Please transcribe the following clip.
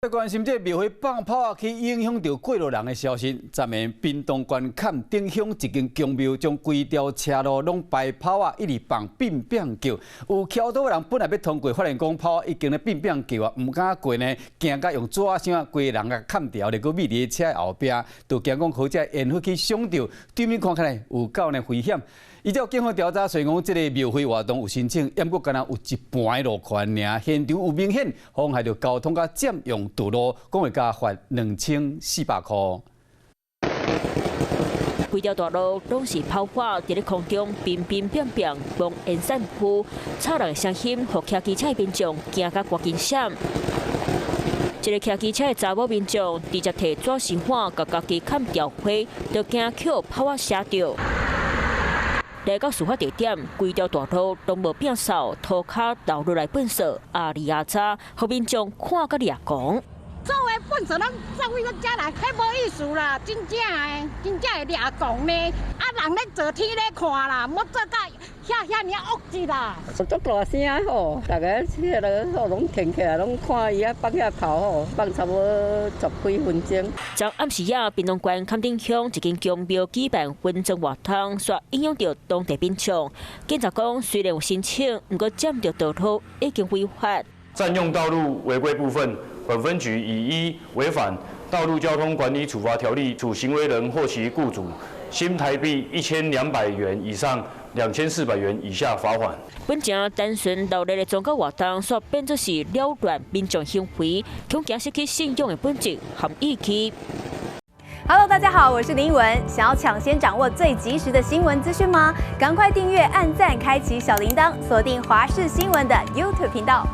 關心這廟會放炮去影響著過路人的消息。昨暝屏東縣崁頂鄉一間宮廟將規條車路攏擺炮仔，一直放變變叫。有徛道的人本來欲通過，發現講炮仔已經咧變變叫啊，毋敢過呢，驚甲用紙箱規个人共崁著，咧閣覕佇車後壁，就驚講予這煙火去傷著，對面看起來有夠呢危險。依照警方調查，雖然講這个廟會活動有申請，毋過敢若有一半的路權爾，現場有明顯妨害著交通佮佔用道路，講會共罰2400箍。規條大路攏是炮火，佇咧空中乒乒乓乓，濃煙散布，吵人的聲音，予騎機車的民眾驚甲趕緊閃。一个騎機車的查某民眾直接提紙箱共家己崁著火，就驚予炮仔射著。來到事發地點，規條大路攏無摒掃，塗跤流落來糞埽，阿里阿雜，予民眾看甲掠狂。做的糞埽攏做位咱遮來，彼無意思啦，真正的，真正會掠狂呢。啊，人咧做天咧看啦，莫做甲遐遐爾惡質啦。足大聲吼，逐家迄个吼攏停起來，攏看伊遐放遐炮吼，放差不多十幾分鐘。昨暗時仔，屏東縣崁頂鄉一間宮廟舉辦紛爭活動，煞影響著當地民眾。警察講，雖然有申請，毋過佔著道路已經違法。佔用道路違規部分，本分局以依違反道路交通管理處罰條例，處行為人或其雇主新台幣1200元以上2400元以下罰款。本前單純鬧熱的宗教活動，煞變作是擾亂民眾行為，恐驚失去信仰的本質和意義。 Hello，大家好，我是林文。想要搶先掌握最及時的新聞資訊嗎？趕快訂閱、按讚、開啟小鈴鐺，鎖定華視新聞的 YouTube 頻道。